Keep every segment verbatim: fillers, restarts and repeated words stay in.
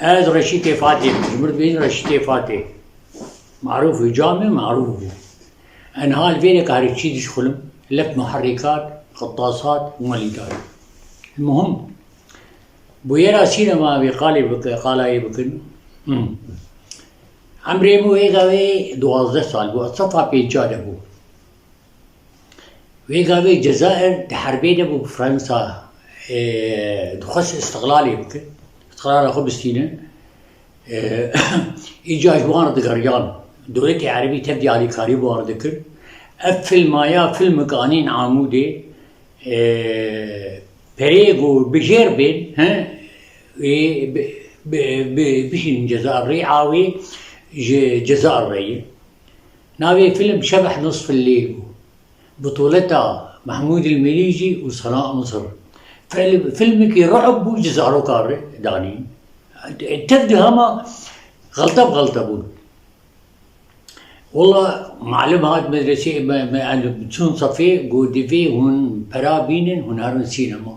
Ez Reşîtê Fatê bûm. Ji mir dibêjin Reşîtê Fatê. Marûf û camê marûf bû. Enha li vê de karê çî dişixulim. Lef muherrîkat, xittasat û melîdar. Muhim. Bûyera sînema vê qalê bike, qalayê bikin. Hmm. Emrê min wê gavê duwazdeh sal bû. Ez sefa pêncî de bû. Wê gavê Cezayir di herbê de bû bi Fransa, e, dixwest îstiqlalê bike. Îstiqlala xwe bistîne. E, îca ji wan re digeriyan. Dewletê Erebî tevdî alîkarî bi wan re dikir. Ev filma ya filmik anîn Amûdê, e, perê ku bi jêr bên, he, ê, bi, bi, bi, bişînin Cezayir rê, awê ji Cezayir re ye. Navê film Şebeh Nisf Leyl bû. Butuleta Mehmûd el Melîcî û Sena Misir. Fil-, filmekî ru'b bû, ji zarokan re danîn. Tev di hema xelta bi xelta bûn. Wela malim hat medresê me, me, yani çûn sefê, got, "Divê hûn pera bînin, hûn herin sînema.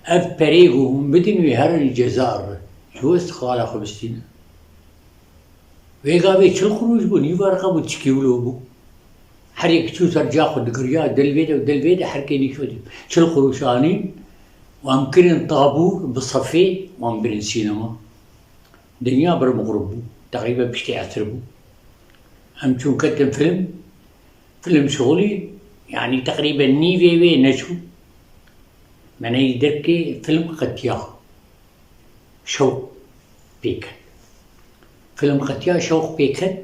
Ev perê ku hûn bidin, wê herin Cezayir re. Ji bo îstiqlala xwe bistînin." Wê gavê çil qurûş bû, nîva reqa bû, çikî wilo bû. Her yek çû ser ca xwe digiriya, dil vê de û dil vê de, her kê nîşo dî. Çil qurûş anîn, wan kirin tabûr bi sefê, wan birin sînema. Dinya bir mixrib bû. Teqrîben piştî esir bû. Em çûn ketin film. Film şixulî, yanî teqrîben nîvê wê neçû. Me neyî derkê film qetiya. Şewq pê ket. Film qetiya, şewq pê ket.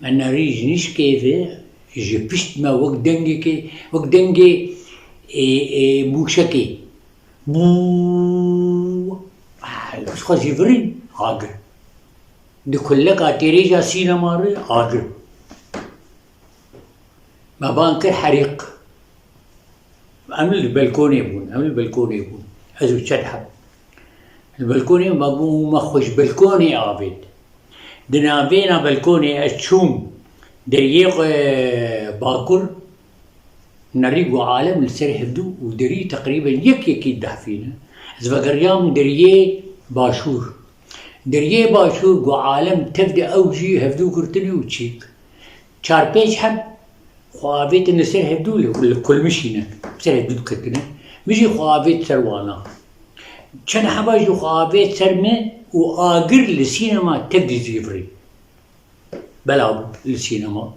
Me nerî ji nişkê ve, ji pişt me wek dengekê, wek dengê, ê, ê, mûşekê. Bû. Ah, ji xwe jî virî agir. Di kuleka têrêja sînema re agir. Me ban kir herîq. Em li belkonê bûn, em li belkonê bûn. Ez û çend heb. Li belkonê me bû, me xwe ji belkonê avêt. Di navbêna belkonê ez çûm deriyê, e, bakur, nerî got alem li ser hevdû û derî teqrîben yek yekî dihfîne. Ez vegeriyam deriyê başûr. Deriyê başûr got alem tev de ew jî hevdû girtine û çîk. Çar pênc heb xwe avêtin li ser hevdû li, li kulmişîne. Ser hevdû diketine. Min jî xwe avêt ser wana. Çend heba jî xwe avêt ser min û agir li sînema tev dî zîvirî. Bela bû li sînema.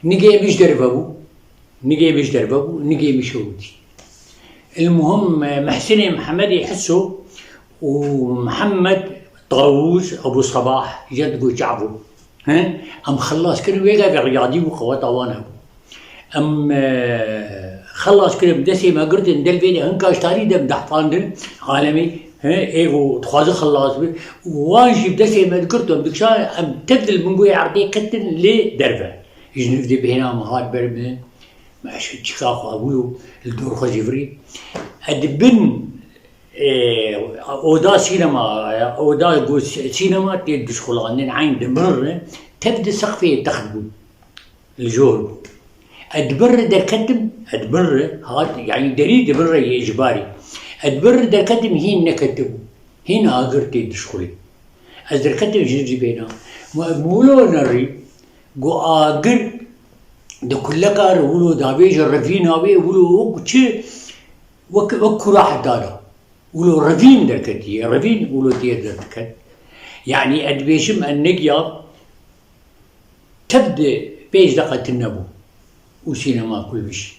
Nigê min ji derve bû. Nigê min ji derve bû. Nigê min şewitî. El muhim, e, Mehsinê Mihemedê Hiso û Mihemed Tawûz Ebû Sebah, jê digot çav bû. He? Em xelas kirin, wê gavê riyadî bû, qeweta wan hebû. Em, e, xelas kirin, destê me girtin, del vê de hin kaştarî dem dehfandin, alemî, he, ê û dixwaze xelas bi. Wan jî bi destê me digirtin, dikşa em tev dil min goyê erdê ketin lê derve. Ji nivdê bêhna min hat ber min, me şi çika xwe bûyo, li dor xwe jî virî. Ed bin, e, oda sînema, e, oda ku sînema tê dişxulandin, eyn di min re, tev di seqfê text bû. Li jor bû. Ez di bin re derketim, ez di bin re hat, yanî derî di bin re yê icbarî. Ez di bin re derketim, hîn neketibû. Hîn agir tê dişxulî. Ez derketim ji cibêna. Ma wilo nerî, got agir di kuleka re wilo davêje revîna wê, wilo wek çi, wek, wek kura hedana. Wilo revîn derketiye, revîn wilo tê derdiket. Yanî ez dibêjim, ez negiya, tev di pênc deqa tune bû û sînema kulbî jî.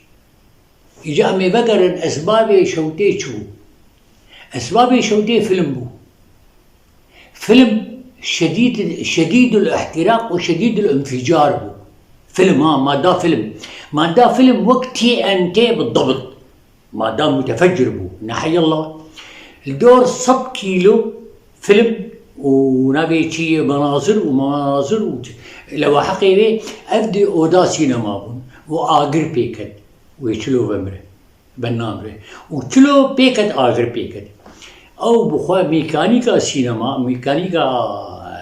Îca em ê vegerin esbabê şewtê çi bû? Esbabê şewtê film bû. Film şedîd, şedîdul îhtîraq û şedîdul înfîcar bû. Film ha, madda film. Madda film wek T N T bi dibt. Madda mutefeccir bû. Neheyallah. Li dor sed kîlo film û navê çi ye, menazir û menazir û lewahiqê wê, ev di oda sînema bûn û agir pê ket. Wê çilo vemire. Bernamre. Û çilo pê ket, agir pê ket. Ew bi xwe mîkanîka sînema, mîkanîka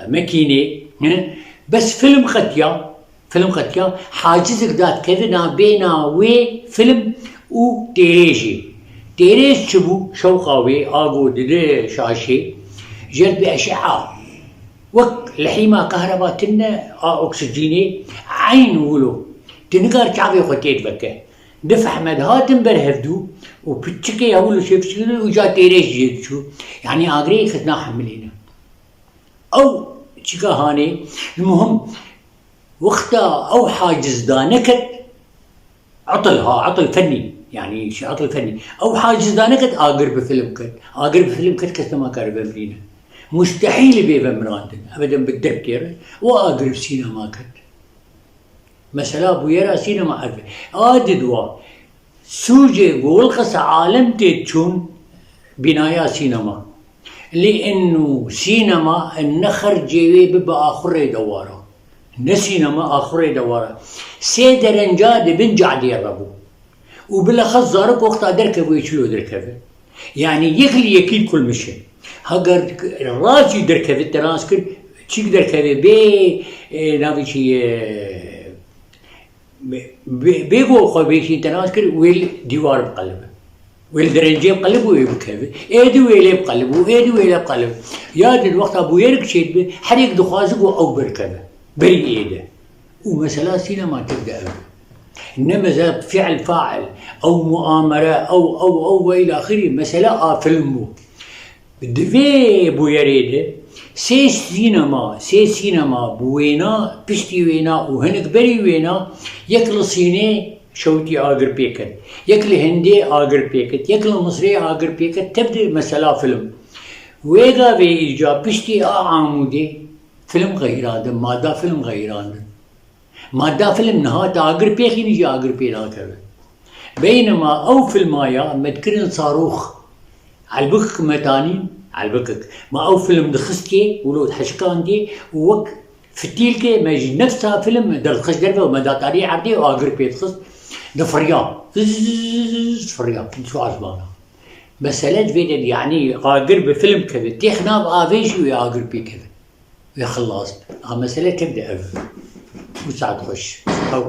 mekînê, he, bes film qetiya, film qetiya, hacizek da dikeve navbêna wê film û têrêjê. Têrêj çi bû? Şewqa wê, a ku dide şaşê. Celbê eşea. Wek lehîma kahreba tune a oksijînê, eyn wilo. Tu nikar çavê xwe têr veke. Difehme dihatin ber hevdû û piçikê hewlo şêfçikî û ca têrê jê diçû. Yanî agirê kes nahemilîne. Ew çika hanê, muhim, wexta ew haciz da neket, etil ha, etil fennî, yanî şi etil fennî. Ew haciz da neket, agir bi film ket. Agir bi film ket, kes nema kare vemirîne. Mustehîl bê vemirandin. Ebeden bi derkê re, û agir bi sînema ket. Mesela bûyera sînema ev e. A didwa, sûcê ku wilqese alem tê çûn bînaya sînema. Lê inu sînema ne xercê wê bibe axurê dewara. Ne sînema axurê dewara. Sê derenca di bin cadê re bû. Û bilexas zarok wexta derkeve wê çilo derkeve. Yanî yek li yekî kulmiş e. Heger rast jî derkeve, te nas kir, çîk derkeve bê, e, navê çi ye, bê, bê, bê ku xwe bêşîn te nas kir, wê li dîwar biqelibe. Wê li derencê biqelib û wê bikeve. Êdî wê lê biqelib û êdî wê lê biqelib. Ya din wexta bûyerik çêdibe, her yek dixwaze ku ew berkeve. Berî êde. Û mesela sînema tek de ev. Ne mesela fiil fail, ew muamere, ew, ew, ew ve ilaxirî. Mesela a film bû. Di vê bûyerê de sê sînema, sê sînema bi wêna, piştî wêna û hinek berî wêna yek li Sînê şewitî agir pê ket. Yek li Hindê agir pê ket. Yek li Misrê agir pê ket. Tev de mesela film. Wê gavê îca piştî a Amûdê film xeyirandin, mada film xeyirandin. Mada film niha te agir pêxînî jî agir pê nakeve. Beynema ew filma ya me dikirin sarûx. Elbikik me tanîn, elbikik. Me ew film dixistê, wilo dihişikandê û wek fitîlkê me ji nefsa film derdixist derve û me da tarî erdê û agir pê dixist. Difiriya. Zzzz, difiriya. Diçû esmana. Mesele di vê de, yanî agir bi film keve. Têx nav avê jî wê agir pê keve. Wê xilas be. A mesele tek de ev. Û saet xweş. Ew.